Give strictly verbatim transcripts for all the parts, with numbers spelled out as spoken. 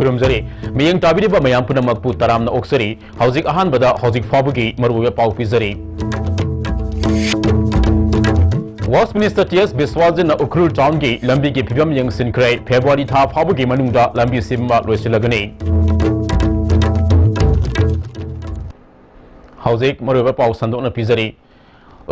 ꯈꯨꯔꯨꯝꯖꯔꯤ꯫ ꯃꯤꯠꯌꯦꯡ ꯇꯥꯕꯤꯔꯤꯕ ꯃꯌꯥꯝ ꯄꯨꯝꯅꯃꯛꯄꯨ ꯇꯔꯥꯝꯅ ꯑꯣꯛꯆꯔꯤ꯫ ꯍꯧꯖꯤꯛ ꯑꯍꯥꯟꯕꯗ ꯍꯧꯖꯤꯛ ꯐꯥꯎꯕꯒꯤ ꯃꯔꯨꯑꯣꯏꯕ ꯄꯥꯎ ꯄꯤꯖꯔꯤ꯫ Works Minister ꯇꯤ ꯑꯦꯁ ꯕꯤꯁ꯭ꯋꯥꯖꯤꯠꯅ ꯎꯈ꯭ꯔꯨꯜ ꯇꯥꯎꯟꯒꯤ ꯂꯝꯕꯤꯒꯤ ꯐꯤꯕꯝ ꯌꯦꯡꯁꯤꯟꯈ꯭ꯔꯦ꯫ ꯐꯦꯕ꯭ꯔꯨꯋꯥꯔꯤ ꯊꯥ ꯐꯥꯎꯕꯒꯤ ꯃꯅꯨꯡꯗ ꯂꯝꯕꯤ ꯁꯦꯝꯕ ꯂꯣꯏꯁꯤꯜꯂꯒꯅꯤ꯫ ꯍꯧꯖꯤꯛ ꯃꯔꯨꯑꯣꯏꯕ ꯄꯥꯎ ꯁꯟꯗꯣꯛꯅ ꯄꯤꯖꯔꯤ꯫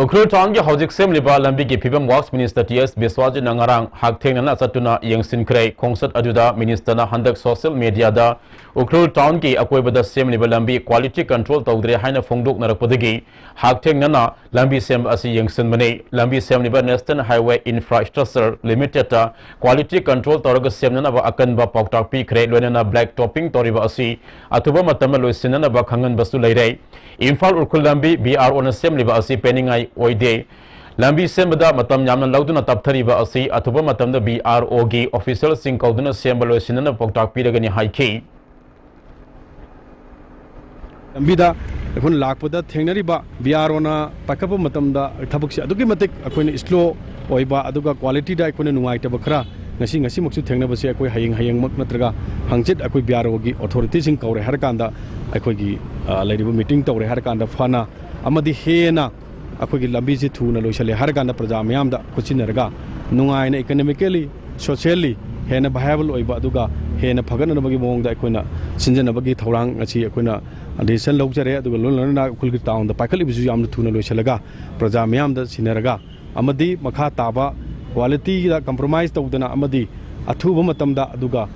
ꯎꯈ꯭ꯔꯨꯜ ꯇꯥꯎꯟꯒꯤ ꯍꯧꯖꯤꯛ ꯁꯦꯝꯂꯤꯕ ꯂꯝꯕꯤꯒꯤ ꯐꯤꯕꯝ Works Minister ꯇꯤ ꯑꯦꯁ ꯕꯤꯁ꯭ꯋꯥꯖꯤꯠꯅ ꯉꯔꯥꯡ ꯍꯛꯊꯦꯡꯅꯅ ꯆꯠꯇꯨꯅ ꯌꯦꯡꯁꯤꯟꯈ꯭ꯔꯦ꯫ ꯈꯣꯡꯆꯠ ꯑꯗꯨꯗ minister ꯅ ꯍꯟꯗꯛ social media ꯗ ꯎꯈ꯭ꯔꯨꯜ ꯇꯥꯎꯟꯒꯤ ꯑꯀꯣꯏꯕꯗ ꯁꯦꯝꯂꯤꯕ ꯂꯝꯕꯤ quality control ꯇꯧꯗ꯭ꯔꯦ ꯍꯥꯏꯅ ꯐꯣꯡꯗꯣꯛꯅꯔꯛꯄꯗꯒꯤ ꯍꯛꯊꯦꯡꯅꯅ ꯂꯝꯕꯤ ꯁꯦꯝꯕ ꯑꯁꯤ ꯌꯦꯡꯁꯤꯟꯕꯅꯤ꯫ ꯂꯝꯕꯤ ꯁꯦꯝꯂꯤꯕ National Highway Infrastructure Limited ꯇ quality control ꯇꯧꯔꯒ ꯁꯦꯝꯅꯅꯕ ꯑꯀꯟꯕ ꯄꯥꯎꯇꯥꯛ ꯄꯤꯈ꯭ꯔꯦ꯫ ꯂꯣꯏꯅꯅ black topping ꯇꯧꯔꯤꯕ ꯑꯁꯤ ꯑꯊꯨꯕ ꯃꯇꯝꯗ ꯂꯣꯏꯁꯤꯟꯅꯅꯕ ꯈꯪꯍꯟꯕꯁꯨ ꯂꯩꯔꯦ꯫ ꯏꯝꯐꯥꯜ ꯎꯈ꯭ꯔꯨꯜ ꯂꯝꯕꯤ ꯕꯤ ꯑꯥꯔ ꯑꯣꯅ ꯁꯦꯝꯂꯤꯕ ꯑꯁꯤ ꯄꯦꯟꯅꯤꯡꯉꯥꯏ ꯑꯣꯏꯗꯦ꯫ ꯂꯝꯕꯤ ꯁꯦꯝꯕꯗ ꯃꯇꯝ ꯌꯥꯝꯅ ꯂꯧꯗꯨꯅ ꯇꯞꯊꯔꯤꯕ ꯑꯁꯤ ꯑꯊꯨꯕ ꯃꯇꯝꯗ ꯕꯤ ꯑꯥꯔ ꯑꯣꯒꯤ official ꯁꯤꯡ ꯀꯧꯗꯨꯅ ꯁꯦꯝꯕ ꯂꯣꯏꯁꯤꯟꯅꯅꯕ ꯄꯥꯎꯇꯥꯛ ꯄꯤꯔꯒꯅꯤ ꯍꯥꯏꯈꯤ꯫ ꯂꯝꯕꯤꯗ ꯑꯩꯈꯣꯏꯅ ꯂꯥꯛꯄꯗ ꯊꯦꯡꯅꯔꯤꯕ ꯕꯤ ꯑꯥꯔ ꯑꯣꯅ ꯄꯥꯏꯈꯠꯄ ꯃꯇꯝꯗ ꯊꯕꯛꯁꯦ ꯑꯗꯨꯛꯀꯤ ꯃꯇꯤꯛ ꯑꯩꯈꯣꯏꯅ slow ꯑꯣꯏꯕ, ꯑꯗꯨꯒ quality ꯗ ꯑꯩꯈꯣꯏꯅ ꯅꯨꯡꯉꯥꯏꯇꯕ ꯈꯔ ꯉꯁꯤ, ꯉꯁꯤꯃꯛꯁꯨ ꯊꯦꯡꯅꯕꯁꯦ ꯑꯩꯈꯣꯏ ꯍꯌꯦꯡ, ꯍꯌꯦꯡꯃꯛ ꯅꯠꯇ꯭ꯔꯒ ꯍꯪꯆꯤꯠ ꯑꯩꯈꯣꯏ ꯕꯤ ꯑꯥꯔ ꯑꯣꯒꯤ authority ꯁꯤꯡ ꯀꯧꯔꯦ ꯍꯥꯏꯔꯀꯥꯟꯗ ꯑꯩꯈꯣꯏꯒꯤ, ꯑ, ꯂꯩꯔꯤꯕ meeting ꯇꯧꯔꯦ ꯍꯥꯏꯔꯀꯥꯟꯗ ꯐꯅ ꯑꯃꯗꯤ ꯍꯦꯟꯅ ꯑꯩꯈꯣꯏꯒꯤ ꯂꯝꯕꯤꯁꯤ ꯊꯨꯅ ꯂꯣꯏꯁꯤꯜꯂꯦ ꯍꯥꯏꯔꯀꯥꯟꯗ ꯄ꯭ꯔꯖꯥ ꯃꯤꯌꯥꯝꯗ ꯈꯨꯠꯁꯤꯟꯅꯔꯒ ꯅꯨꯡꯉꯥꯏꯅ economically, socially ꯍꯦꯟꯅ viable ꯑꯣꯏꯕ, ꯑꯗꯨꯒ ꯍꯦꯟꯅ ꯐꯒꯠꯅꯅꯕꯒꯤ ꯃꯑꯣꯡꯗ ꯑꯩꯈꯣꯏꯅ ꯁꯤꯟꯖꯅꯕꯒꯤ ꯊꯧꯔꯥꯡ ꯑꯁꯤ ꯑꯩꯈꯣꯏꯅ decision ꯂꯧꯖꯔꯦ꯫ ꯑꯗꯨꯒ ꯂꯣꯏꯅ ꯂꯣꯏꯅꯅ ꯎꯈ꯭ꯔꯨꯜꯒꯤ ꯇꯥꯎꯟꯗ ꯄꯥꯏꯈꯠꯂꯤꯕꯁꯨ ꯌꯥꯝꯅ ꯊꯨꯅ ꯂꯣꯏꯁꯤꯜꯂꯒ ꯄ꯭ꯔꯖꯥ ꯃꯤꯌꯥꯝꯗ ꯁꯤꯟꯅꯔꯒ ꯑꯃꯗꯤ ꯃꯈꯥ ꯇꯥꯕ quality ꯗ compromise ꯇꯧꯗꯅ ꯑꯃꯗꯤ ꯑꯊꯨꯕ ꯃꯇꯝꯗ, ꯑꯗꯨꯒ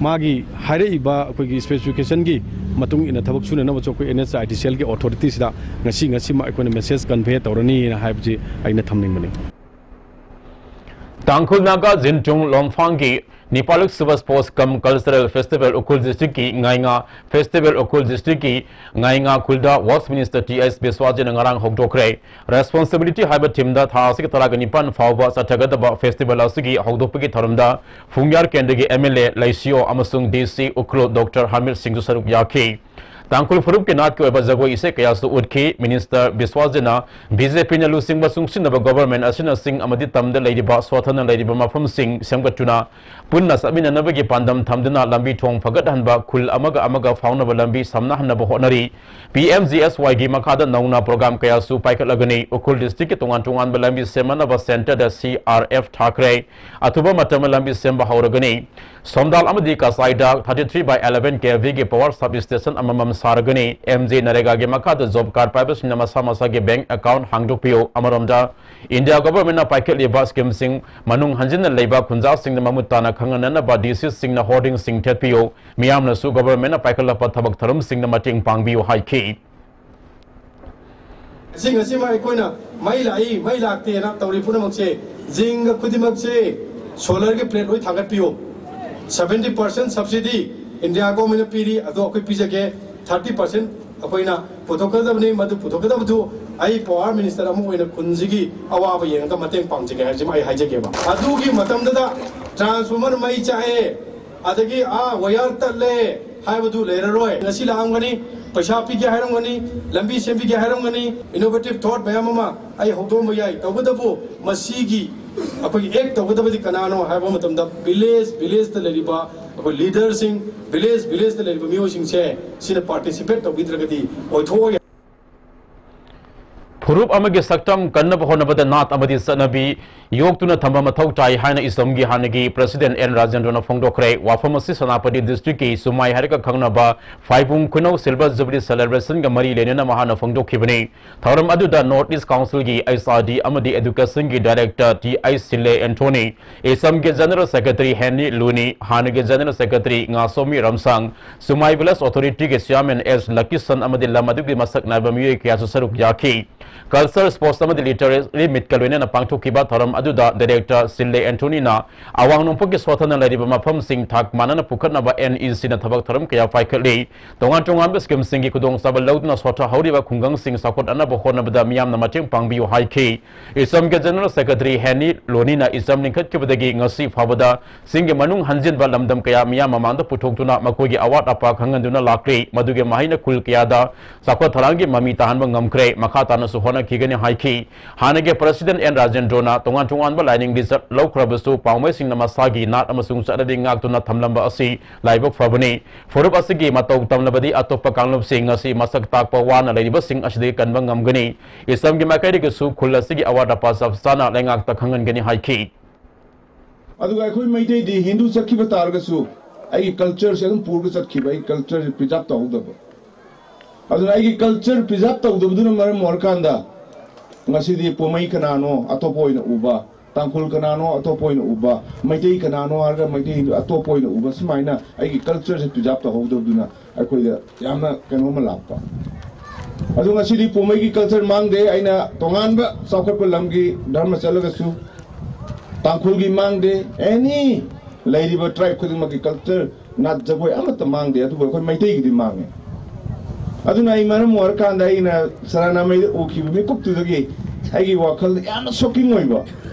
ꯃꯥꯒꯤ ꯍꯥꯏꯔꯛꯏꯕ ꯑꯩꯈꯣꯏꯒꯤ specification ꯒꯤ ꯃꯇꯨꯡ ꯏꯟꯅ ꯊꯕꯛ ꯁꯨꯅꯅꯕꯁꯨ ꯑꯩꯈꯣꯏ and H I D C L ꯒꯤ authority ꯁꯤꯗ ꯉꯁꯤ, ꯉꯁꯤꯃꯛ ꯑꯩꯈꯣꯏꯅ message convey ꯇꯧꯔꯅꯤꯅ ꯍꯥꯏꯕꯁꯤ ꯑꯩꯅ ꯊꯝꯅꯤꯡꯕꯅꯤ꯫ ꯇꯥꯡꯈꯨꯜ ꯅꯥꯒꯥ ꯖꯤꯟꯇꯨꯡ ꯂꯣꯝꯐꯥꯡꯒꯤ ꯅꯤꯄꯥꯂꯨꯛ ꯁꯨꯕ Sports cum Cultural Festival Ukhrul district ꯀꯤ ꯉꯥꯏꯉꯥ Festival ꯎꯈ꯭ꯔꯨꯜ district ꯀꯤ ꯉꯥꯏꯉꯥ ꯈꯨꯜꯗ Works Minister ꯇꯤ ꯑꯦꯁ ꯕꯤꯁ꯭ꯋꯥꯖꯤꯠꯅ ꯉꯔꯥꯡ ꯍꯧꯗꯣꯛꯈ꯭ꯔꯦ꯫ Responsibility ꯍꯥꯏꯕ theme ꯗ ꯊꯥ ꯑꯁꯤꯒꯤ ꯇꯔꯥꯒ ꯅꯤꯄꯥꯟ ꯐꯥꯎꯕ ꯆꯠꯊꯒꯗꯕ festival ꯑꯁꯤꯒꯤ ꯍꯧꯗꯣꯛꯄꯒꯤ ꯊꯧꯔꯝꯗ ꯐꯨꯡꯌꯥꯔ ꯀꯦꯟꯗ꯭ꯔꯒꯤ ꯑꯦꯝ ꯑꯦꯜ ꯑꯦ ꯂꯩꯁꯤꯑꯣ ꯑꯃꯁꯨꯡ ꯗꯤ ꯁꯤ ꯎꯈ꯭ꯔꯨꯜ ꯗꯣꯛꯇꯔ ꯍꯔꯃꯤꯠ ꯁꯤꯡꯁꯨ ꯁꯔꯨꯛ ꯌꯥꯈꯤ꯫ ꯇꯥꯡꯈꯨꯜ ꯐꯨꯔꯨꯞꯀꯤ ꯅꯥꯠꯀꯤ ꯑꯣꯏꯕ ꯖꯒꯣꯏ ꯏꯁꯩ ꯀꯌꯥꯁꯨ ꯎꯠꯈꯤ꯫ ꯃꯤꯅꯤꯁꯇꯔ ꯕꯤꯁ꯭ꯋꯥꯁꯖꯤꯅ ꯕꯤ ꯖꯦ ꯄꯤꯅ ꯂꯨꯆꯤꯡꯕ ꯆꯨꯡꯁꯤꯟꯅꯕ ꯒꯣꯚꯔꯟꯃꯦꯟꯠ ꯑꯁꯤꯅ ꯆꯤꯡ ꯑꯃꯗꯤ ꯇꯝꯗ ꯂꯩꯔꯤꯕ ꯁꯣꯠꯊꯅ ꯂꯩꯔꯤꯕ ꯃꯐꯝꯁꯤꯡ ꯁꯦꯝꯒꯠꯇꯨꯅ ꯄꯨꯟꯅ ꯆꯠꯃꯤꯟꯅꯅꯕꯒꯤ ꯄꯥꯟꯗꯝ ꯊꯝꯗꯨꯅ ꯂꯝꯕꯤ ꯊꯣꯡ ꯐꯒꯠꯍꯟꯕ, ꯈꯨꯜ ꯑꯃꯒ ꯑꯃꯒ ꯐꯥꯎꯅꯕ ꯂꯝꯕꯤ ꯁꯝꯅꯍꯟꯅꯕ ꯍꯣꯠꯅꯔꯤ꯫ ꯄꯤ ꯑꯦꯝ ꯖꯤ ꯑꯦꯁ ꯋꯥꯏꯒꯤ ꯃꯈꯥꯗ ꯅꯧꯅ ꯄ꯭ꯔꯣꯒ꯭ꯔꯥꯝ ꯀꯌꯥꯁꯨ ꯄꯥꯏꯈꯠꯂꯒꯅꯤ꯫ ꯎꯈ꯭ꯔꯨꯜ ꯗꯤꯁꯇ꯭ꯔꯤꯛꯀꯤ ꯇꯣꯉꯥꯟ ꯇꯣꯉꯥꯟꯕ ꯂꯝꯕꯤ ꯁꯦꯝꯅꯅꯕ ꯁꯦꯟꯇꯔꯗ ꯁꯤ ꯑꯥꯔ ꯑꯦꯐ ꯊꯥꯈ꯭ꯔꯦ꯫ ꯑꯊꯨꯕ ꯃꯇꯝꯗ ꯂꯝꯕꯤ ꯁꯦꯝꯕ ꯍꯧꯔꯒꯅꯤ꯫ ꯁꯣꯝꯗꯥꯜ ꯑꯃꯗꯤ ꯀꯆꯥꯏꯗ thirty three by eleven K V ꯒꯤ ꯄꯋꯥꯔ ꯁꯕ ꯁ꯭ꯇꯦꯁꯟ ꯑꯃꯃꯝ ꯁꯥꯔꯒꯅꯤ꯫ ꯑꯦꯝ ꯖꯤ ꯅꯔꯦꯒꯥꯒꯤ ꯃꯈꯥꯗ ꯖꯣꯕ ꯀꯥꯔꯗ ꯄꯥꯏꯕꯁꯤꯡꯅ ꯃꯁꯥ ꯃꯁꯥꯒꯤ ꯕꯦꯡꯛ ꯑꯦꯀꯥꯎꯟꯠ ꯍꯥꯡꯗꯣꯛꯄꯤꯌꯨ꯫ ꯑꯃꯔꯣꯝꯗ, ꯏꯟꯗꯤꯌꯥ ꯒꯣꯚꯔꯟꯃꯦꯟꯠꯅ ꯄꯥꯏꯈꯠꯂꯤꯕ ꯁ꯭ꯀꯤꯝꯁꯤꯡ ꯃꯅꯨꯡ ꯍꯟꯖꯤꯟꯅ ꯂꯩꯕ ꯈꯨꯟꯖꯥꯁꯤꯡꯗ ꯃꯃꯨꯠ ꯇꯥꯅ ꯈꯪꯍꯟꯅꯅꯕ ꯗꯤ ꯁꯤꯁꯤꯡꯅ ꯍꯣꯔꯗꯤꯡꯁꯤꯡ ꯊꯦꯠꯄꯤꯌꯨ꯫ ꯃꯤꯌꯥꯝꯅꯁꯨ ꯒꯣꯚꯔꯟꯃꯦꯟꯠꯅ ꯄꯥꯏꯈꯠꯂꯛꯄ ꯊꯕꯛ ꯊꯧꯔꯝꯁꯤꯡꯗ ꯃꯇꯦꯡ ꯄꯥꯡꯕꯤꯌꯨ ꯍꯥꯏꯈꯤ꯫ ꯉꯁꯤ, ꯉꯁꯤꯃꯛ ꯑꯩꯈꯣꯏꯅ ꯃꯩ ꯂꯥꯛꯏ, ꯃꯩ ꯂꯥꯛꯇꯦꯅ ꯇꯧꯔꯤ ꯄꯨꯝꯅꯃꯛꯁꯦ, ꯖꯤꯡꯒ ꯈꯨꯗꯤꯡꯃꯛꯁꯦ ꯁꯣꯂꯔꯒꯤ ꯄ꯭ꯂꯦꯠ ꯂꯣꯏ ꯊꯥꯒꯠꯄꯤꯌꯨ꯫ Seventy percent subsidy ꯏꯟꯗꯤꯌꯥ ꯒꯣꯔꯃꯦꯟꯅ ꯄꯤꯔꯤ, ꯑꯗꯣ ꯑꯩꯈꯣꯏ ꯄꯤꯖꯒꯦ꯫ Thirty percent ꯑꯩꯈꯣꯏꯅ ꯄꯨꯊꯣꯛꯀꯗꯕꯅꯤ꯫ ꯃꯗꯨ ꯄꯨꯊꯣꯛꯀꯗꯕꯗꯨ ꯑꯩ ꯄꯋꯥꯔ ꯃꯤꯅꯤꯁꯇꯔ ꯑꯃ ꯑꯣꯏꯅ ꯈꯨꯟꯁꯤꯒꯤ ꯑꯋꯥꯕ ꯌꯦꯡꯉꯒ ꯃꯇꯦꯡ ꯄꯥꯡꯖꯒꯦ ꯍꯥꯏꯕꯁꯤꯃ ꯑꯩ ꯍꯥꯏꯖꯒꯦꯕ꯫ ꯑꯗꯨꯒꯤ ꯃꯇꯝꯗꯨꯗ ꯇ꯭ꯔꯥꯟꯁꯐꯣꯔꯃꯔ ꯃꯩ ꯆꯥꯛꯑꯦ, ꯑꯗꯒꯤ ꯑꯥ ꯋꯥꯌꯔ ꯇꯠꯂꯦ ꯍꯥꯏꯕꯗꯨ ꯂꯩꯔꯔꯣꯏ꯫ ꯉꯁꯤ ꯂꯥꯛꯑꯝꯒꯅꯤ, ꯄꯩꯁꯥ ꯄꯤꯒꯦ ꯍꯥꯏꯔꯝꯒꯅꯤ, ꯂꯝꯕꯤ ꯁꯦꯝꯕꯤꯒꯦ ꯍꯥꯏꯔꯝꯒꯅꯤ, innovative thought ꯃꯌꯥꯝ ꯑꯃ ꯑꯩ ꯍꯧꯗꯣꯛꯑꯝꯕ ꯌꯥꯏ꯫ ꯇꯧꯕꯇꯕꯨ ꯃꯁꯤꯒꯤ ꯑꯩꯈꯣꯏꯒꯤ ꯑꯦꯛ ꯇꯧꯒꯗꯕꯗꯤ ꯀꯅꯥꯅꯣ ꯍꯥꯏꯕ ꯃꯇꯝꯗ ꯚꯤꯂꯦꯖ ꯚꯤꯂꯦꯖꯇ ꯂꯩꯔꯤꯕ ꯑꯩꯈꯣꯏ ꯂꯤꯗꯔꯁꯤꯡ, ꯚꯤꯂꯦꯖ ꯚꯤꯂꯦꯖꯇ ꯂꯩꯔꯤꯕ ꯃꯤꯑꯣꯏꯁꯤꯡꯁꯦ ꯁꯤꯅ ꯄꯥꯔꯇꯤꯁꯤꯄꯦꯠ ꯇꯧꯕꯤꯗ꯭ꯔꯒꯗꯤ ꯑꯣꯏꯊꯣꯛꯑꯣꯏ꯫ ꯐꯨꯔꯨꯞ ꯑꯃꯒꯤ ꯁꯛꯇꯝ ꯀꯟꯅꯕ ꯍꯣꯠꯅꯕꯗ ꯅꯥꯠ ꯑꯃꯗꯤ ꯆꯠꯅꯕꯤ ꯌꯣꯛꯇꯨꯅ ꯊꯝꯕ ꯃꯊꯧ ꯇꯥꯏ ꯍꯥꯏꯅ ꯏꯁꯣꯝꯒꯤ ꯍꯥꯟꯅꯒꯤ ꯄ꯭ꯔꯦꯁꯤꯗꯦꯟꯠ ꯑꯦꯟ ꯔꯥꯖꯦꯟꯗ꯭ꯔꯣꯅ ꯐꯣꯡꯗꯣꯛꯈ꯭ꯔꯦ꯫ ꯋꯥꯐꯝ ꯑꯁꯤ ꯁꯦꯅꯥꯄꯇꯤ ꯗꯤꯁꯇ꯭ꯔꯤꯛꯀꯤ ꯁꯨꯃꯥꯏ ꯍꯥꯏꯔꯒ ꯈꯪꯅꯕ ꯐꯥꯏꯕꯨꯡ ꯈꯨꯅꯧ ꯁꯤꯜꯚꯔ ꯖꯨꯕꯤꯂꯤ ꯁꯦꯂꯦꯕ꯭ꯔꯦꯁꯟꯒ ꯃꯔꯤ ꯂꯩꯅꯅ ꯃꯍꯥꯛꯅ ꯐꯣꯡꯗꯣꯛꯈꯤꯕꯅꯤ꯫ ꯊꯧꯔꯝ ꯑꯗꯨꯗ ꯅꯣꯔꯠ ꯏꯁ ꯀꯥꯎꯟꯁꯤꯜꯒꯤ ꯑꯩꯆ ꯑꯥꯔ ꯗꯤ ꯑꯃꯗꯤ ꯑꯦꯗꯨꯀꯦꯁꯟꯒꯤ director T H Shille Anthony, ꯏꯁꯝꯒꯤ ꯖꯦꯅꯔꯦꯜ ꯁꯦꯀ꯭ꯔꯦꯇꯔꯤ ꯍꯦꯟꯅꯤ ꯂꯨꯅꯤ, ꯍꯥꯟꯅꯒꯤ ꯖꯦꯅꯔꯦꯜ ꯁꯦꯀ꯭ꯔꯦꯇꯔꯤ ꯉꯥꯁꯣꯃꯤ ꯔꯝꯁꯥꯡ, ꯁꯨꯃꯥꯏ ꯚꯤꯂꯦꯖ ꯑꯣꯊꯣꯔꯤꯇꯤꯒꯤ ꯆꯤꯌꯥꯔꯃꯦꯟ ꯑꯦꯁ ꯂꯀꯤꯁꯟ ꯑꯃꯗꯤ ꯂꯝ ꯑꯗꯨꯒꯤ ꯃꯁꯛ ꯅꯥꯏꯕ ꯃꯤꯑꯣꯏ ꯀꯌꯥꯁꯨ ꯁꯔꯨꯛ ꯌꯥꯈꯤ꯫ Culture, Sports ꯑꯃꯗꯤ Literary Meetꯀ ꯂꯣꯏꯅꯅ ꯄꯥꯡꯊꯣꯛꯈꯤꯕ ꯊꯧꯔꯝ ꯑꯗꯨꯗ Director ꯁꯤꯜꯂꯦ ꯑꯦꯟꯊꯣꯅꯤꯅ ꯑꯋꯥꯡ ꯅꯣꯡꯄꯣꯛꯀꯤ ꯁꯣꯠꯊꯅ ꯂꯩꯔꯤꯕ ꯃꯐꯝꯁꯤꯡ ꯊꯥꯛ ꯃꯥꯟꯅꯅ ꯄꯨꯈꯠꯅꯕ NECꯅ ꯊꯕꯛ ꯊꯧꯔꯝ ꯀꯌꯥ ꯄꯥꯏꯈꯠꯂꯤ꯫ ꯇꯣꯉꯥꯟ ꯇꯣꯉꯥꯟꯕ schemeꯁꯤꯡꯒꯤ ꯈꯨꯗꯣꯡꯆꯥꯕ ꯂꯧꯗꯨꯅ ꯁꯣꯠꯊꯍꯧꯔꯤꯕ ꯈꯨꯡꯒꯪꯁꯤꯡ ꯆꯥꯎꯈꯠꯅꯅꯕ ꯍꯣꯠꯅꯕꯗ ꯃꯤꯌꯥꯝꯅ ꯃꯇꯦꯡ ꯄꯥꯡꯕꯤꯌꯨ ꯍꯥꯏꯈꯤ꯫ ꯏꯁꯝꯒꯤ General Secretary ꯍꯦꯅꯤ ꯂꯣꯅꯤꯅ ꯏꯁꯝ ꯂꯤꯡꯈꯠꯈꯤꯕꯗꯒꯤ ꯉꯁꯤ ꯐꯥꯎꯕꯗ ꯆꯤꯡꯒꯤ ꯃꯅꯨꯡ ꯍꯟꯖꯤꯟꯕ ꯂꯝꯗꯝ ꯀꯌꯥ ꯃꯤꯌꯥꯝ ꯃꯃꯥꯡꯗ ꯄꯨꯊꯣꯛꯇꯨꯅ ꯃꯈꯣꯏꯒꯤ ꯑꯋꯥꯠ ꯑꯄꯥ ꯈꯪꯍꯟꯗꯨꯅ ꯂꯥꯛꯂꯤ꯫ ꯃꯗꯨꯒꯤ ꯃꯍꯩꯅ ꯈꯨꯜ ꯀꯌꯥꯗ ꯆꯥꯎꯈꯠ ꯊꯧꯔꯥꯡꯒꯤ ꯃꯃꯤ ꯇꯥꯍꯟꯕ ꯉꯝꯈ꯭ꯔꯦ꯫ ꯃꯈꯥ ꯇꯥꯅꯁꯨ ꯍꯣꯠꯅꯈꯤꯒꯅꯤ ꯍꯥꯏꯈꯤ꯫ ꯍꯥꯟꯅꯒꯤ President ꯑꯦꯟ ꯔꯥꯖꯦꯟꯗ꯭ꯔꯣꯅ ꯇꯣꯉꯥꯟ ꯇꯣꯉꯥꯟꯕ ꯂꯥꯏꯅꯤꯡ ꯂꯤꯆꯠ ꯂꯧꯈ꯭ꯔꯕꯁꯨ ꯄꯥꯎꯃꯩꯁꯤꯡꯅ ꯃꯁꯥꯒꯤ ꯅꯥꯠ ꯑꯃꯁꯨꯡ ꯆꯠꯅꯕꯤ ꯉꯥꯛꯇꯨꯅ ꯊꯝꯂꯝꯕ ꯑꯁꯤ ꯂꯥꯏꯕꯛ ꯐꯕꯅꯤ꯫ ꯐꯨꯔꯨꯞ ꯑꯁꯤꯒꯤ ꯃꯇꯧ ꯇꯝꯂꯕꯗꯤ ꯑꯇꯣꯞꯄ ꯀꯥꯡꯂꯨꯞꯁꯤꯡ ꯉꯁꯤ ꯃꯁꯛ ꯇꯥꯛꯄ ꯋꯥꯅ ꯂꯩꯔꯤꯕꯁꯤꯡ ꯑꯁꯤꯗꯒꯤ ꯀꯟꯕ ꯉꯝꯒꯅꯤ꯫ ꯏꯁꯂꯥꯝꯒꯤ ꯃꯥꯏꯀꯩꯗꯒꯤꯁꯨ ꯈꯨꯜ ꯑꯁꯤꯒꯤ ꯑꯋꯥꯠ ꯑꯄꯥ ꯆꯞ ꯆꯥꯅ ꯂꯩꯉꯥꯛꯇ ꯈꯪꯍꯟꯒꯅꯤ ꯍꯥꯏꯈꯤ꯫ ꯑꯗꯨꯒ ꯑꯩꯈꯣꯏ ꯃꯩꯇꯩꯗꯤ ꯍꯤꯟꯗꯨ ꯆꯠꯈꯤꯕ ꯇꯥꯔꯒꯁꯨ ꯑꯩꯒꯤ cultureꯁꯦ ꯑꯗꯨꯝ ꯄꯨꯔꯒ ꯆꯠꯈꯤꯕ, ꯑꯩꯒꯤ culture preserve ꯇꯧꯍꯧꯗꯕ꯫ ꯑꯗꯨꯅ ꯑꯩꯒꯤ culture preserve ꯇꯧꯗꯕꯗꯨꯅ ꯃꯔꯝ ꯑꯣꯏꯔꯀꯥꯟꯗ ꯉꯁꯤꯗꯤ ꯄꯣꯃꯩ ꯀꯅꯥꯅꯣ ꯑꯇꯣꯞꯄ ꯑꯣꯏꯅ ꯎꯕ, ꯇꯥꯡꯈꯨꯜ ꯀꯅꯥꯅꯣ ꯑꯇꯣꯞꯄ ꯑꯣꯏꯅ ꯎꯕ, ꯃꯩꯇꯩ ꯀꯅꯥꯅꯣ ꯍꯥꯏꯔꯒ ꯃꯩꯇꯩ ꯍꯤꯟꯗꯨ ꯑꯇꯣꯞꯄ ꯑꯣꯏꯅ ꯎꯕ, ꯁꯨꯃꯥꯏꯅ ꯑꯩꯒꯤ cultureꯁꯦ preserve ꯇꯧꯍꯧꯗꯕꯗꯨꯅ ꯑꯩꯈꯣꯏꯗ ꯌꯥꯝꯅ ꯀꯩꯅꯣꯝꯃ ꯂꯥꯛꯄ꯫ ꯑꯗꯨ ꯉꯁꯤꯗꯤ ꯄꯣꯃꯩꯒꯤ culture ꯃꯥꯡꯗꯦ꯫ ꯑꯩꯅ ꯇꯣꯉꯥꯟꯕ ꯆꯥꯎꯈꯠꯄ ꯂꯝꯒꯤ ꯙꯔꯃ ꯆꯠꯂꯒꯁꯨ ꯇꯥꯡꯈꯨꯜꯒꯤ ꯃꯥꯡꯗꯦ, any ꯂꯩꯔꯤꯕ tribe ꯈꯨꯗꯤꯡꯃꯛꯀꯤ culture, ꯅꯥꯠ ꯖꯒꯣꯏ ꯑꯃꯠꯇ ꯃꯥꯡꯗꯦ, ꯑꯗꯨꯕꯨ ꯑꯩꯈꯣꯏ ꯃꯩꯇꯩꯒꯤꯗꯤ ꯃꯥꯡꯉꯦ꯫ ꯑꯗꯨꯅ ꯑꯩ ꯃꯔꯝ ꯑꯣꯏꯔꯀꯥꯟꯗ ꯑꯩꯅ ꯁꯅꯥꯃꯍꯤꯗ ꯎꯈꯤꯕ ꯃꯤꯀꯨꯞꯇꯨꯗꯒꯤ ꯑꯩꯒꯤ ꯋꯥꯈꯜꯗ ꯌꯥꯝꯅ shocking ꯑꯣꯏꯕ,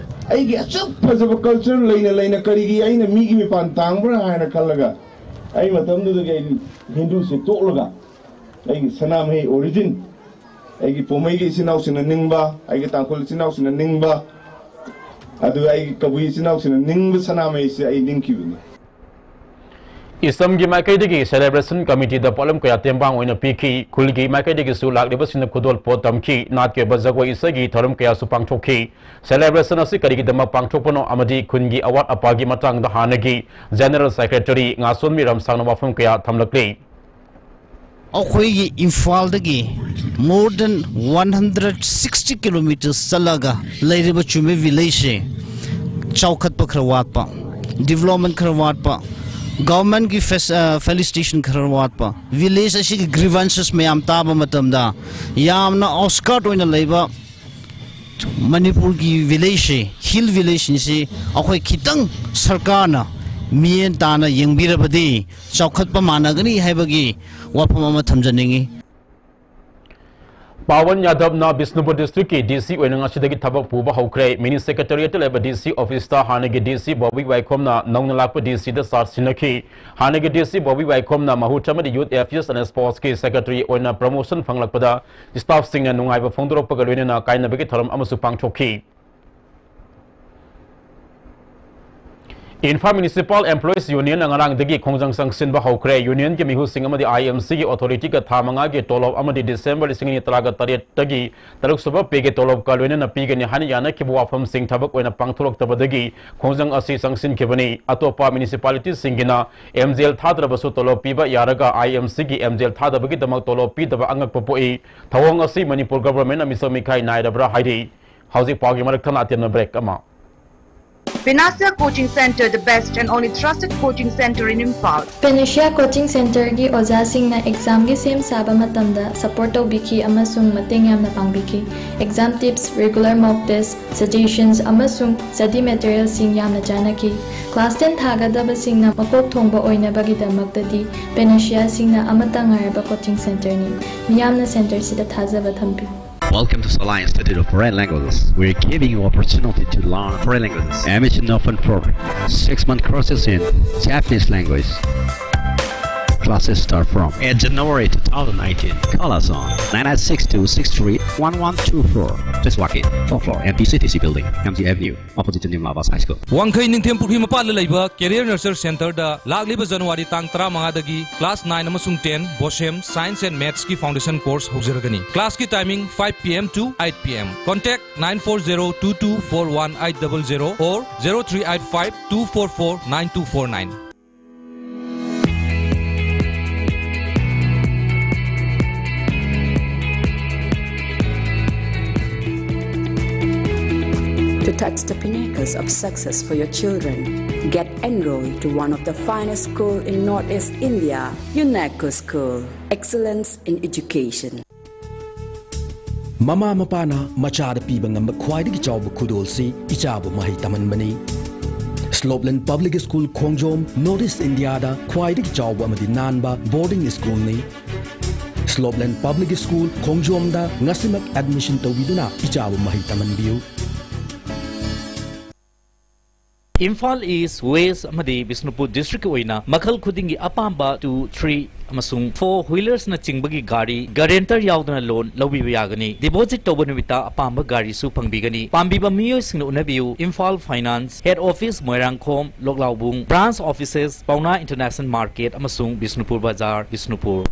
ꯑꯩꯒꯤ ꯑꯁꯨꯛ ꯐꯖꯕ culture ꯂꯩꯅ ꯂꯩꯅ ꯀꯔꯤꯒꯤ ꯑꯩꯅ ꯃꯤꯒꯤ ꯃꯤꯄꯥꯟ ꯇꯥꯡꯕ꯭ꯔꯥ ꯍꯥꯏꯅ ꯈꯜꯂꯒ ꯑꯩ ꯃꯇꯝꯗꯨꯗꯒꯤ ꯑꯩ ꯍꯤꯟꯗꯨꯁꯦ ꯇꯣꯛꯂꯒ ꯑꯩꯒꯤ ꯁꯅꯥꯃꯍꯤ origin, ꯑꯩꯒꯤ ꯄꯣꯃꯩꯒꯤ ꯏꯆꯤꯟ ꯏꯅꯥꯎꯁꯤꯡꯅ ꯅꯤꯡꯕ, ꯑꯩꯒꯤ ꯇꯥꯡꯈꯨꯜ ꯏꯆꯤꯟ ꯏꯅꯥꯎꯁꯤꯡꯅ ꯅꯤꯡꯕ, ꯑꯗꯨꯒ ꯑꯩꯒꯤ ꯀꯕꯨꯏ ꯏꯆꯤꯟ ꯏꯅꯥꯎꯁꯤꯡꯅ ꯅꯤꯡꯕ ꯁꯅꯥꯃꯍꯤꯁꯦ ꯑꯩ ꯅꯤꯡꯈꯤꯕꯅꯤ꯫ ꯏꯁꯂꯥꯝꯒꯤ ꯃꯥꯏꯀꯩꯗꯒꯤ celebration committeeꯗ ꯄꯣꯠꯂꯝ ꯀꯌꯥ ꯇꯦꯡꯕꯥꯡ ꯑꯣꯏꯅ ꯄꯤꯈꯤ꯫ ꯈꯨꯜꯒꯤ ꯃꯥꯏꯀꯩꯗꯒꯤꯁꯨ ꯂꯥꯛꯂꯤꯕꯁꯤꯡꯅ ꯈꯨꯗꯣꯜꯄꯣꯠ ꯇꯝꯈꯤ꯫ ꯅꯥꯠꯀꯤ ꯑꯣꯏꯕ ꯖꯒꯣꯏ ꯏꯁꯩꯒꯤ ꯊꯧꯔꯝ ꯀꯌꯥꯁꯨ ꯄꯥꯡꯊꯣꯛꯈꯤ꯫ Celebration ꯑꯁꯤ ꯀꯔꯤꯒꯤꯗꯃꯛ ꯄꯥꯡꯊꯣꯛꯄꯅꯣ ꯑꯃꯗꯤ ꯈꯨꯟꯒꯤ ꯑꯋꯥꯠ ꯑꯄꯥꯒꯤ ꯃꯇꯥꯡꯗ ꯍꯥꯟꯅꯒꯤ General Secretary ꯉꯥꯁꯣꯟꯃꯤ ꯔꯝꯁꯥꯡꯅ ꯋꯥꯐꯝ ꯀꯌꯥ ꯊꯝꯂꯛꯂꯤ꯫ ꯑꯩꯈꯣꯏꯒꯤ ꯏꯝꯐꯥꯜꯗꯒꯤ more than one hundred sixty kilometers ꯆꯠꯂꯒ ꯂꯩꯔꯤꯕ ꯆꯨꯝꯃꯦ villageꯁꯦ ꯆꯥꯎꯈꯠꯄ ꯈꯔ ꯋꯥꯠꯄ, development ꯈꯔ ꯋꯥꯠꯄ, ꯒꯚꯔꯟꯃꯦꯟꯠꯀꯤ ꯐꯦꯁ- ꯑ, ꯐꯦꯁꯤꯂꯤꯇꯦꯁꯟ ꯈꯔ ꯋꯥꯠꯄ, ꯚꯤꯂꯦꯖ ꯑꯁꯤꯒꯤ ꯒ꯭ꯔꯤꯚꯦꯟꯁꯦꯁ ꯃꯌꯥꯝ ꯇꯥꯕ ꯃꯇꯝꯗ ꯌꯥꯝꯅ ꯑꯥꯎꯠꯁꯀꯔꯠ ꯑꯣꯏꯅ ꯂꯩꯕ ꯃꯅꯤꯄꯨꯔꯒꯤ ꯚꯤꯂꯦꯖꯁꯤ, ꯍꯤꯜ ꯚꯤꯂꯦꯖꯁꯤꯡꯁꯤ ꯑꯩꯈꯣꯏ ꯈꯤꯇꯪ ꯁꯔꯀꯥꯔꯅ ꯃꯤꯠꯌꯦꯡ ꯇꯥꯅ ꯌꯦꯡꯕꯤꯔꯕꯗꯤ ꯆꯥꯎꯈꯠꯄ ꯃꯥꯟꯅꯒꯅꯤ ꯍꯥꯏꯕꯒꯤ ꯋꯥꯐꯝ ꯑꯃ ꯊꯝꯖꯅꯤꯡꯏ꯫ ꯄꯥꯋꯟ ꯌꯥꯗꯕꯅ ꯕꯤꯁꯅꯨꯄꯨꯔ ꯗꯤꯁꯇ꯭ꯔꯤꯛꯀꯤ ꯗꯤ ꯁꯤ ꯑꯣꯏꯅ ꯉꯁꯤꯗꯒꯤ ꯊꯕꯛ ꯄꯨꯕ ꯍꯧꯈ꯭ꯔꯦ꯫ ꯃꯤꯅꯤ ꯁꯦꯀ꯭ꯔꯦꯇꯦꯔꯤꯌꯦꯠꯇ ꯂꯩꯕ ꯗꯤ ꯁꯤ ꯑꯣꯐꯤꯁꯇ ꯍꯥꯟꯅꯒꯤ ꯗꯤ ꯁꯤ ꯕꯣꯕꯤ ꯋꯥꯏꯈꯣꯝꯅ ꯅꯧꯅ ꯂꯥꯛꯄ ꯗꯤ ꯁꯤꯗ ꯆꯥꯔꯖ ꯁꯤꯟꯅꯈꯤ꯫ ꯍꯥꯟꯅꯒꯤ ꯗꯤ ꯁꯤ ꯕꯣꯕꯤ ꯋꯥꯏꯈꯣꯝꯅ ꯃꯍꯨꯠ ꯑꯃꯗꯤ ꯌꯨꯠ ꯑꯦꯐꯤꯌꯔꯁ ꯑꯦꯟ ꯁ꯭ꯄꯣꯔꯠꯁꯀꯤ ꯁꯦꯀ꯭ꯔꯦꯇꯔꯤ ꯑꯣꯏꯅ ꯄ꯭ꯔꯃꯣꯁꯟ ꯐꯪꯂꯛꯄꯗ ꯁ꯭ꯇꯥꯐꯁꯤꯡꯅ ꯅꯨꯡꯉꯥꯏꯕ ꯐꯣꯡꯗꯣꯔꯛꯄꯒ ꯂꯣꯏꯅꯅ ꯀꯥꯏꯅꯕꯒꯤ ꯊꯧꯔꯝ ꯑꯃꯁꯨ ꯄꯥꯡꯊꯣꯛꯈꯤ꯫ ꯏꯝꯐꯥꯜ ꯃ꯭ꯌꯨꯅꯤꯁꯤꯄꯥꯜ ꯑꯦꯝꯄ꯭ꯂꯣꯌꯤꯁ ꯌꯨꯅꯤꯌꯟꯅ ꯉꯔꯥꯡꯗꯒꯤ ꯈꯣꯡꯖꯪ ꯆꯪꯁꯤꯟꯕ ꯍꯧꯈ꯭ꯔꯦ꯫ ꯌꯨꯅꯤꯌꯟꯒꯤ ꯃꯤꯍꯨꯠꯁꯤꯡ ꯑꯃꯗꯤ ꯑꯥꯏ ꯑꯦꯝ ꯁꯤꯒꯤ ꯑꯣꯊꯣꯔꯤꯇꯤꯒ ꯊꯥ ꯃꯉꯥꯒꯤ ꯇꯣꯂꯣꯞ ꯑꯃꯗꯤ ꯗꯤꯁꯦꯝꯕꯔ ꯂꯤꯁꯤꯡ ꯑꯅꯤ ꯇꯔꯥꯒ ꯇꯔꯦꯠꯇꯒꯤ ꯇꯔꯨꯛꯁꯨꯕ ꯄꯦꯒꯤ ꯇꯣꯂꯣꯞꯀ ꯂꯣꯏꯅꯅ ꯄꯤꯒꯅꯤ ꯍꯥꯏꯅ ꯌꯥꯅꯈꯤꯕ ꯋꯥꯐꯝꯁꯤꯡ ꯊꯕꯛ ꯑꯣꯏꯅ ꯄꯥꯡꯊꯣꯔꯛꯇꯕꯗꯒꯤ ꯈꯣꯡꯖꯪ ꯑꯁꯤ ꯆꯪꯁꯤꯟꯈꯤꯕꯅꯤ꯫ ꯑꯇꯣꯞꯄ ꯃ꯭ꯌꯨꯅꯤꯁꯤꯄꯥꯂꯤꯇꯤꯁꯤꯡꯒꯤꯅ ꯑꯦꯝ ꯖꯤ ꯑꯦꯜ ꯊꯥꯗ꯭ꯔꯕꯁꯨ ꯇꯣꯂꯣꯞ ꯄꯤꯕ ꯌꯥꯔꯒ ꯑꯥꯏ ꯑꯦꯝ ꯁꯤꯒꯤ ꯑꯦꯝ ꯖꯤ ꯑꯦꯜ ꯊꯥꯗꯕꯒꯤꯗꯃꯛ ꯇꯣꯂꯣꯞ ꯄꯤꯗꯕ ꯑꯉꯛꯄ ꯄꯣꯛꯏ꯫ ꯊꯧꯑꯣꯡ ꯑꯁꯤ ꯃꯅꯤꯄꯨꯔ ꯒꯚꯔꯟꯃꯦꯟꯠꯅ ꯃꯤꯆꯪ ꯃꯤꯈꯥꯏ ꯅꯥꯏꯔꯕ꯭ꯔꯥ ꯍꯥꯏꯔꯤ꯫ ꯍꯧꯖꯤꯛ ꯄꯥꯎꯒꯤ ꯃꯔꯛ ꯊꯠꯅ ꯑꯇꯦꯟꯕ ꯕ꯭ꯔꯦꯛ ꯑꯃ꯫ Panacea Coaching Center, the best and only trusted coaching center in Imphal. Panacea coaching ꯁꯦꯟꯇꯔꯒꯤ ꯑꯣꯖꯥꯁꯤꯡꯅ ꯑꯦꯛꯖꯥꯝꯒꯤ ꯁꯦꯝ ꯁꯥꯕ ꯃꯇꯝꯗ ꯁꯄꯣꯔꯠ ꯇꯧꯕꯤꯈꯤ ꯑꯃꯁꯨꯡ ꯃꯇꯦꯡ ꯌꯥꯝꯅ ꯄꯥꯡꯕꯤꯈꯤ꯫ ꯑꯦꯛꯖꯥꯝ ꯇꯤꯞꯁ, ꯔꯤꯒꯨꯂꯔ ꯃꯣꯛ ꯇꯦꯁ, ꯁꯖꯦꯁꯟꯁ ꯑꯃꯁꯨꯡ ꯁ꯭ꯇꯗꯤ ꯃꯦꯇꯔꯤꯌꯦꯜꯁꯤꯡ ꯌꯥꯝꯅ ꯆꯥꯟꯅꯈꯤ꯫ ꯀ꯭ꯂꯥꯁ ꯇꯦꯟ ꯊꯥꯒꯗꯕꯁꯤꯡꯅ ꯃꯀꯣꯛ ꯊꯣꯡꯕ ꯑꯣꯏꯅꯕꯒꯤꯗꯃꯛꯇꯗꯤ ꯄꯦꯅꯦꯁꯤꯌꯥꯁꯤꯡꯅ ꯑꯃꯠꯇ ꯉꯥꯏꯔꯕ ꯀꯣꯆꯤꯡ ꯁꯦꯟꯇꯔꯅꯤ꯫ ꯃꯤꯌꯥꯝꯅ ꯁꯦꯟꯇꯔꯁꯤꯗ ꯊꯥꯖꯕ ꯊꯝꯕꯤꯌꯨ꯫ Welcome to Sola Institute of Foreign Languages. We're giving you opportunity to learn foreign languages. Admission open for six-month courses in Japanese language. Classes start from eighth January two thousand nineteen. Call us on nine eight six two six three one one two four. Please walk in. Fourth floor, M T C T C building, M G Avenue, opposite to New Mavas High School. ꯋꯥꯡꯈꯩ ꯅꯤꯡꯊꯦꯝ ꯄꯨꯈ꯭ꯔꯤ ꯃꯄꯥꯟꯗ ꯂꯩꯕ Career Nurture Centerꯗ ꯂꯥꯛꯂꯤꯕ ꯖꯅꯋꯥꯔꯤ ꯇꯥꯡ ꯇꯔꯥꯃꯉꯥꯗꯒꯤ class nine ꯑꯃꯁꯨꯡ ten BOSHEM Science and Mathsꯀꯤ foundation course ꯍꯧꯖꯔꯒꯅꯤ꯫ Classꯀꯤ timing five P M to eight P M. Contact nine four zero two two four one eight double zero or zero three eight five two four four nine two four nine. To touch the pinnacles of success for your children, Get enrolled to one of the finest school in Northeast India, UNESCO School. Excellence in education. ꯃꯃꯥ ꯃꯄꯥꯅ ꯃꯆꯥꯗ ꯄꯤꯕ ꯉꯝꯕ ꯈ꯭ꯋꯥꯏꯗꯒꯤ ꯆꯥꯎꯕ ꯈꯨꯗꯣꯜꯁꯤ ꯏꯆꯥꯕꯨ ꯃꯍꯩ ꯇꯝꯍꯟꯕꯅꯤ꯫ ꯁ꯭ꯂꯣꯞꯂꯦꯟ public school ꯈꯣꯡꯖꯣꯝ north east ꯏꯟꯗꯤꯌꯥꯗ ꯈ꯭ꯋꯥꯏꯗꯒꯤ ꯆꯥꯎꯕ ꯑꯃꯗꯤ ꯅꯥꯟꯕ ꯕꯣꯔꯗꯤꯡ ꯁ꯭ꯀꯨꯜꯅꯤ꯫ ꯁ꯭ꯂꯣꯞꯂꯦꯟ ꯄꯕ꯭ꯂꯤꯛ ꯁ꯭ꯀꯨꯜ ꯈꯣꯡꯖꯣꯝꯗ ꯉꯁꯤꯃꯛ ꯑꯦꯗꯃꯤꯁꯟ ꯇꯧꯕꯤꯗꯨꯅ ꯏꯆꯥꯕꯨ ꯃꯍꯩ ꯇꯝꯍꯟꯕꯤꯌꯨ꯫ ꯏꯝꯐꯥꯜ ꯏꯁ, ꯋꯦꯁ ꯑꯃꯗꯤ ꯕꯤꯁꯅꯨꯄꯨꯔ ꯗꯤꯁꯇ꯭ꯔꯤꯛꯀꯤ ꯑꯣꯏꯅ ꯃꯈꯜ ꯈꯨꯗꯤꯡꯒꯤ ꯑꯄꯥꯝꯕ ꯇꯨ, ꯊ꯭ꯔꯤ ꯑꯃꯁꯨꯡ ꯐꯣꯔ ꯋꯤꯂꯔꯁꯅꯆꯤꯡꯕꯒꯤ ꯒꯥꯔꯤ ꯒꯔꯦꯟꯇꯔ ꯌꯥꯎꯗꯅ ꯂꯣꯟ ꯂꯧꯕꯤꯕ ꯌꯥꯒꯅꯤ꯫ ꯗꯤꯄꯣꯖꯤꯠ ꯇꯧꯕ ꯅꯨꯃꯤꯠꯇ ꯑꯄꯥꯝꯕ ꯒꯥꯔꯤꯁꯨ ꯐꯪꯕꯤꯒꯅꯤ꯫ ꯄꯥꯝꯕꯤꯕ ꯃꯤꯑꯣꯏꯁꯤꯡꯅ ꯎꯅꯕꯤꯌꯨ, Imphal finance, head office Moirangkhom, ꯂꯣꯛꯂꯥꯎꯕꯨꯡ, ꯕ꯭ꯔꯥꯟꯁ ꯑꯣꯐꯤꯁꯦꯁ ꯄꯥꯎꯅꯥ ꯏꯟꯇꯔꯅꯦꯁꯅꯦꯜ ꯃꯥꯔꯀꯦꯠ ꯑꯃꯁꯨꯡ ꯕꯤꯁꯅꯨꯄꯨꯔ ꯕꯖꯥꯔ, ꯕꯤꯁꯅꯨꯄꯨꯔ꯫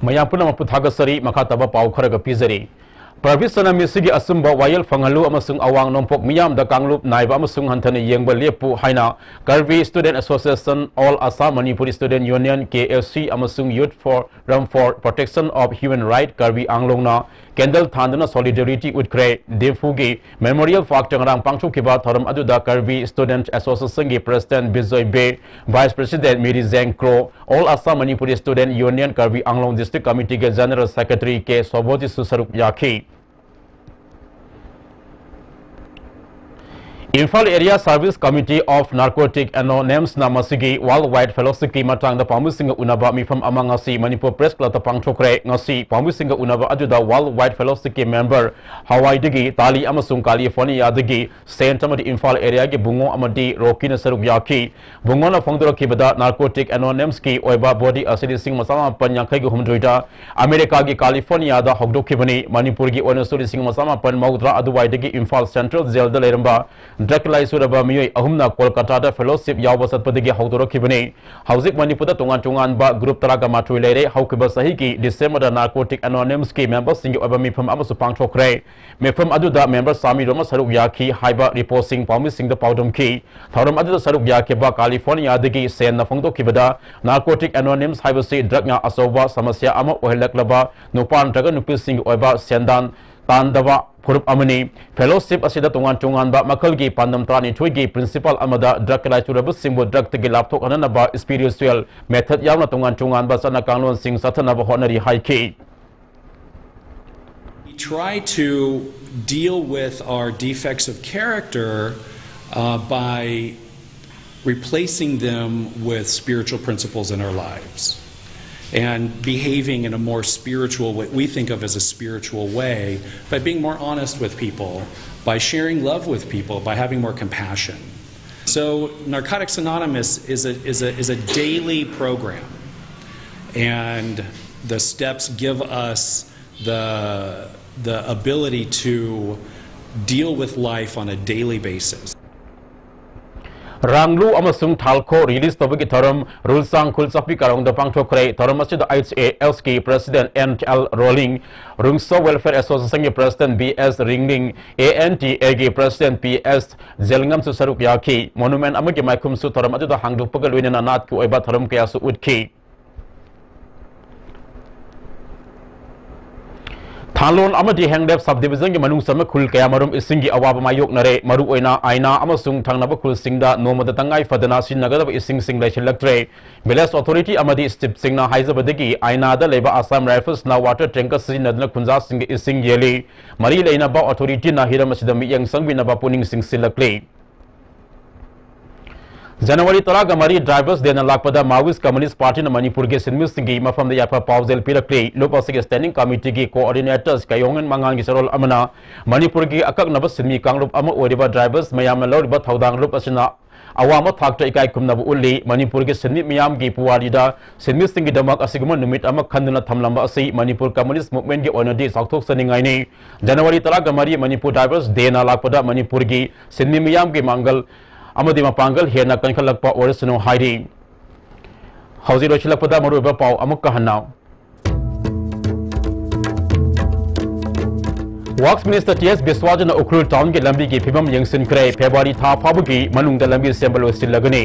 ꯃꯌꯥꯝ ꯄꯨꯝꯅꯃꯛꯄꯨ ꯊꯥꯒꯠꯆꯔꯤ꯫ ꯃꯈꯥ ꯇꯥꯕ ꯄꯥꯎ ꯈꯔꯒ ꯄꯤꯖꯔꯤ꯫ ꯄ꯭ꯔꯚꯨ ꯁꯅꯥꯃꯤꯁꯤꯒꯤ ꯑꯆꯨꯝꯕ ꯋꯥꯌꯦꯜ ꯐꯪꯍꯜꯂꯨ ꯑꯃꯁꯨꯡ ꯑꯋꯥꯡ ꯅꯣꯡꯄꯣꯛ ꯃꯤꯌꯥꯝꯗ ꯀꯥꯡꯂꯨꯞ ꯅꯥꯏꯕ ꯑꯃꯁꯨꯡ ꯍꯟꯊꯅ ꯌꯦꯡꯕ ꯂꯦꯞꯄꯨ ꯍꯥꯏꯅ Karbi Student Association, All Assam Manipuri Student Union, K S C, ꯑꯃꯁꯨꯡ Youth Forum for Protection of Human Right, Karbi Anglong ꯅ candle ꯊꯥꯟꯗꯨꯅ solidarity ꯎꯠꯈ꯭ꯔꯦ꯫ ꯗꯤꯝꯐꯨꯒꯤ Memorial Park ꯇ ꯉꯔꯥꯡ ꯄꯥꯡꯊꯣꯛꯈꯤꯕ ꯊꯧꯔꯝ ꯑꯗꯨꯗ Karbi Student Association ꯒꯤ President ꯕꯤꯖꯣꯏ ꯕꯦ, Vice President ꯃꯦꯔꯤ ꯖꯦꯡ ꯀ꯭ꯔꯣ, All Assam Manipuri Student Union Karbi Anglong District Committee ꯒꯤ General Secretary ꯀꯦ ꯁꯣꯚꯣꯖꯤꯠꯁꯨ ꯁꯔꯨꯛ ꯌꯥꯈꯤ꯫ Imphal Area Service Committee of Narcotic Anonymous ꯅ ꯃꯁꯤꯒꯤ World Wide Fellowship ꯀꯤ ꯃꯇꯥꯡꯗ ꯄꯥꯎꯃꯤꯁꯤꯡꯒ ꯎꯅꯕ ꯃꯤꯐꯝ ꯑꯃ ꯉꯁꯤ ꯃꯅꯤꯄꯨꯔ Press Club ꯇ ꯄꯥꯡꯊꯣꯛꯈ꯭ꯔꯦ꯫ ꯉꯁꯤ ꯄꯥꯎꯃꯤꯁꯤꯡꯒ ꯎꯅꯕ ꯑꯗꯨꯗ World Wide Fellowship ꯀꯤ member ꯍꯋꯥꯏꯗꯒꯤ, ꯇꯥꯂꯤ ꯑꯃꯁꯨꯡ ꯀꯥꯂꯤꯐꯣꯔꯅꯤꯌꯥꯗꯒꯤ ꯁꯦꯟꯠ ꯑꯃꯗꯤ ꯏꯝꯐꯥꯜ area ꯒꯤ ꯕꯨꯡꯉꯣ ꯑꯃꯗꯤ ꯔꯣꯀꯤꯅ ꯁꯔꯨꯛ ꯌꯥꯈꯤ꯫ ꯕꯨꯡꯉꯣꯅ ꯐꯣꯡꯗꯣꯔꯛꯈꯤꯕꯗ Narcotic Anonymous ꯀꯤ ꯑꯣꯏꯕ body ꯑꯁꯤ ꯂꯤꯁꯤꯡ ꯑꯃ ꯆꯃꯥꯄꯟ ꯌꯥꯡꯈꯩꯒ ꯍꯨꯝꯗꯣꯏꯗ ꯑꯃꯦꯔꯤꯀꯥꯒꯤ ꯀꯥꯂꯤꯐꯣꯔꯅꯤꯌꯥꯗ ꯍꯧꯗꯣꯛꯈꯤꯕꯅꯤ꯫ ꯃꯅꯤꯄꯨꯔꯒꯤ ꯑꯣꯏꯅꯁꯨ ꯂꯤꯁꯤꯡ ꯑꯃ ꯆꯃꯥꯄꯟ ꯃꯧꯗ꯭ꯔꯥ ꯑꯗꯨꯋꯥꯏꯗꯒꯤ ꯏꯝꯐꯥꯜ Central Jail ꯗ ꯂꯩꯔꯝꯕ drug ꯂꯥꯏꯆꯨꯔꯕ ꯃꯤꯑꯣꯏ ꯑꯍꯨꯝꯅ ꯀꯣꯜꯀꯇꯥꯗ fellowship ꯌꯥꯎꯕ ꯆꯠꯄꯗꯒꯤ ꯍꯧꯗꯣꯔꯛꯈꯤꯕꯅꯤ꯫ ꯍꯧꯖꯤꯛ ꯃꯅꯤꯄꯨꯔꯗ ꯇꯣꯉꯥꯟ ꯇꯣꯉꯥꯟꯕ group ꯇꯔꯥꯒ ꯃꯥꯊꯣꯏ ꯂꯩꯔꯦ꯫ ꯍꯧꯈꯤꯕ ꯆꯍꯤꯒꯤ December ꯗ Narcotic Anonymous ꯀꯤ member ꯁꯤꯡꯒꯤ ꯑꯣꯏꯕ ꯃꯤꯐꯝ ꯑꯃꯁꯨ ꯄꯥꯡꯊꯣꯛꯈ꯭ꯔꯦ꯫ ꯃꯤꯐꯝ ꯑꯗꯨꯗ member ꯆꯥꯃꯔꯣꯝ ꯑꯃ ꯁꯔꯨꯛ ꯌꯥꯈꯤ ꯍꯥꯏꯕ reportꯁꯤꯡ ꯄꯥꯎꯃꯤꯁꯤꯡꯗ ꯄꯥꯎꯗꯝꯈꯤ꯫ ꯊꯧꯔꯝ ꯑꯗꯨꯗ ꯁꯔꯨꯛ ꯌꯥꯈꯤꯕ ꯀꯥꯂꯤꯐꯣꯔꯅꯤꯌꯥꯗꯒꯤ ꯁꯦꯟꯅ ꯐꯣꯡꯗꯣꯛꯈꯤꯕꯗ, Narcotic Anonymous ꯍꯥꯏꯕꯁꯤ drugꯅ ꯑꯆꯧꯕ ꯁꯃꯁ꯭ꯌꯥ ꯑꯃ ꯑꯣꯏꯍꯜꯂꯛꯂꯕ ꯅꯨꯄꯥ ꯅꯠꯇ꯭ꯔꯒ ꯅꯨꯄꯤꯁꯤꯡꯒꯤ ꯑꯣꯏꯕ ꯁꯦꯟꯗꯥꯟ ꯇꯥꯟꯗꯕ ꯐꯨꯔꯨꯞ ꯑꯃꯅꯤ꯫ Fellowship ꯑꯁꯤꯗ ꯇꯣꯉꯥꯟ ꯇꯣꯉꯥꯟꯕ ꯃꯈꯜꯒꯤ ꯄꯥꯟꯗꯝ ꯇꯔꯥꯅꯤꯊꯣꯏꯒꯤ principle ꯑꯃꯗ drug ꯂꯥꯏꯆꯨꯔꯕꯁꯤꯡꯕꯨ drugꯇꯒꯤ ꯂꯥꯞꯊꯣꯛꯍꯟꯅꯕ spiritual method ꯌꯥꯎꯅ ꯇꯣꯉꯥꯟ ꯇꯣꯉꯥꯟꯕ ꯆꯠꯅ ꯀꯥꯡꯂꯣꯟꯁꯤꯡ ꯆꯠꯊꯅꯕ ꯍꯣꯠꯅꯔꯤ ꯍꯥꯏꯈꯤ꯫ We try to deal with our defects of character uh, by replacing them with spiritual principles in our lives and behaving in a more spiritual, what we think of as a spiritual way, by being more honest with people, by sharing love with people, by having more compassion. So, Narcotics Anonymous is a, is a, is a daily program, and the steps give us the, the ability to deal with life on a daily basis. ꯔꯥꯡꯂꯨ ꯑꯃꯁꯨꯡ ꯊꯥꯜꯈꯣ release ꯇꯧꯕꯒꯤ ꯊꯧꯔꯝ ꯔꯨꯜꯁꯥꯡ ꯈꯨꯜ ꯆꯥꯛꯄꯤ ꯀꯥꯔꯣꯡꯗ ꯄꯥꯡꯊꯣꯛꯈ꯭ꯔꯦ꯫ ꯊꯧꯔꯝ ꯑꯁꯤꯗ H A S ꯀꯤ President N L Rolling, ꯔꯨꯡꯁꯣ Welfare Association ꯒꯤ President B S Ringling, A N T A ꯒꯤ President P S ꯖꯦꯜꯉꯝꯁꯨ ꯁꯔꯨꯛ ꯌꯥꯈꯤ꯫ Monument ꯑꯃꯒꯤ ꯃꯥꯏꯈꯨꯝꯁꯨ ꯊꯧꯔꯝ ꯑꯗꯨꯗ ꯍꯥꯡꯗꯣꯛꯄꯒ ꯂꯣꯏꯅꯅ ꯅꯥꯠꯀꯤ ꯑꯣꯏꯕ ꯊꯧꯔꯝ ꯀꯌꯥꯁꯨ ꯎꯠꯈꯤ꯫ ꯊꯥꯂꯣꯟ ꯑꯃꯗꯤ ꯍꯦꯡꯂꯦꯞ sub division ꯒꯤ ꯃꯅꯨꯡ ꯆꯟꯕ ꯈꯨꯜ ꯀꯌꯥꯃꯔꯨꯝ ꯏꯁꯤꯡꯒꯤ ꯑꯋꯥꯕ ꯃꯥꯌꯣꯛꯅꯔꯦ꯫ ꯃꯔꯨꯑꯣꯏꯅ ꯑꯥꯏꯅꯥ ꯑꯃꯁꯨꯡ ꯊꯪꯅꯕ ꯈꯨꯜꯁꯤꯡꯗ ꯅꯣꯡꯃꯗ ꯇꯉꯥꯏ ꯐꯗꯅ ꯁꯤꯖꯤꯟꯅꯒꯗꯕ ꯏꯁꯤꯡꯁꯤꯡ ꯂꯩꯁꯤꯜꯂꯛꯇ꯭ꯔꯦ꯫ Village Authority ꯑꯃꯗꯤ ꯁ꯭ꯇꯤꯞꯁꯤꯡꯅ ꯍꯥꯏꯖꯕꯗꯒꯤ ꯑꯥꯏꯅꯥꯗ ꯂꯩꯕ Assam Rifles ꯅ water tanker ꯁꯤꯖꯤꯟꯅꯗꯨꯅ ꯈꯨꯟꯖꯥꯁꯤꯡꯒꯤ ꯏꯁꯤꯡ ꯌꯦꯜꯂꯤ꯫ ꯃꯔꯤ ꯂꯩꯅꯕ authority ꯅ ꯍꯤꯔꯝ ꯑꯁꯤꯗ ꯃꯤꯠꯌꯦꯡ ꯆꯪꯕꯤꯅꯕ ꯄꯨꯛꯅꯤꯡ ꯆꯤꯡꯁꯤꯜꯂꯛꯂꯤ꯫ ꯖꯅꯋꯥꯔꯤ ꯇꯔꯥꯒ ꯃꯔꯤ Drivers Day ꯅ ꯂꯥꯛꯄꯗ Marxist Communist Party ꯅ ꯃꯅꯤꯄꯨꯔꯒꯤ ꯁꯤꯟꯃꯤꯁꯤꯡꯒꯤ ꯃꯐꯝꯗ ꯌꯥꯏꯐ ꯄꯥꯎꯖꯦꯜ ꯄꯤꯔꯛꯂꯤ꯫ ꯂꯨꯞ ꯑꯁꯤꯒꯤ Standing Committee ꯒꯤ Coordinators ꯀꯌꯣꯡꯉꯟ ꯃꯉꯥꯟꯒꯤ ꯆꯔꯣꯜ ꯑꯃꯅ ꯃꯅꯤꯄꯨꯔꯒꯤ ꯑꯀꯛꯅꯕ ꯁꯤꯟꯃꯤ ꯀꯥꯡꯂꯨꯞ ꯑꯃ ꯑꯣꯏꯔꯤꯕ drivers ꯃꯌꯥꯝꯅ ꯂꯧꯔꯤꯕ ꯊꯧꯗꯥꯡ ꯂꯨꯞ ꯑꯁꯤꯅ ꯑꯋꯥꯡꯕ ꯊꯥꯛꯇ ꯏꯀꯥꯏ ꯈꯨꯝꯅꯕ ꯎꯠꯂꯤ꯫ ꯃꯅꯤꯄꯨꯔꯒꯤ ꯁꯤꯟꯃꯤ ꯃꯤꯌꯥꯝꯒꯤ ꯄꯨꯋꯥꯔꯤꯗ ꯁꯤꯟꯃꯤꯁꯤꯡꯒꯤꯗꯃꯛ ꯑꯁꯤꯒꯨꯝꯕ ꯅꯨꯃꯤꯠ ꯑꯃ ꯈꯟꯗꯨꯅ ꯊꯝꯂꯝꯕ ꯑꯁꯤ ꯃꯅꯤꯄꯨꯔ Communist Movement ꯀꯤ ꯑꯣꯏꯅꯗꯤ ꯆꯥꯎꯊꯣꯛꯆꯅꯤꯡꯉꯥꯏꯅꯤ꯫ ꯖꯅꯋꯥꯔꯤ ꯇꯔꯥꯒ ꯃꯔꯤ Manipur Drivers Day ꯅ ꯂꯥꯛꯄꯗ ꯃꯅꯤꯄꯨꯔꯒꯤ ꯁꯤꯟꯃꯤ ꯃꯤꯌꯥꯝꯒꯤ ꯃꯥꯡꯒꯜ ꯑꯃꯗꯤ ꯃꯄꯥꯡꯒꯜ ꯍꯦꯟꯅ ꯀꯟꯈꯠꯂꯛꯄ ꯑꯣꯏꯔꯁꯅꯨ ꯍꯥꯏꯔꯤ꯫ ꯍꯧꯖꯤꯛ ꯂꯣꯏꯁꯤꯜꯂꯛꯄꯗ ꯃꯔꯨꯑꯣꯏꯕ ꯄꯥꯎ ꯑꯃꯨꯛꯀ ꯍꯟꯅ꯫ Works Minister T S ꯕꯤꯁ꯭ꯋꯥꯖꯅ Ukhrul town ꯒꯤ ꯂꯝꯕꯤꯒꯤ ꯐꯤꯕꯝ ꯌꯦꯡꯁꯤꯟꯈ꯭ꯔꯦ꯫ February ꯊꯥ ꯐꯥꯎꯕꯒꯤ ꯃꯅꯨꯡꯗ ꯂꯝꯕꯤ ꯁꯦꯝꯕ ꯂꯣꯏꯁꯤꯜꯂꯒꯅꯤ꯫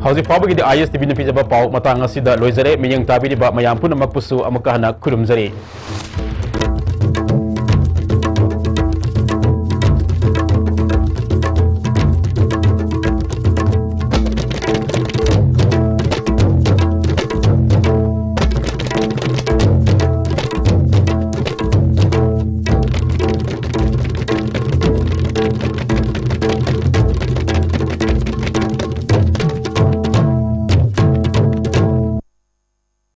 ꯍꯧꯖꯤꯛ ꯐꯥꯎꯕꯒꯤꯗꯤ ꯑꯥꯏ ꯑꯦꯁ ꯇꯤ ꯚꯤꯅ ꯄꯤꯖꯕ ꯄꯥꯎ ꯃꯇꯥꯡ ꯑꯁꯤꯗ ꯂꯣꯏꯖꯔꯦ꯫ ꯃꯤꯠꯌꯦꯡ ꯇꯥꯕꯤꯔꯤꯕ ꯃꯌꯥꯝ ꯄꯨꯝꯅꯃꯛꯄꯨꯁꯨ ꯑꯃꯨꯛꯀ ꯍꯟꯅ ꯈꯨꯔꯨꯝꯖꯔꯤ꯫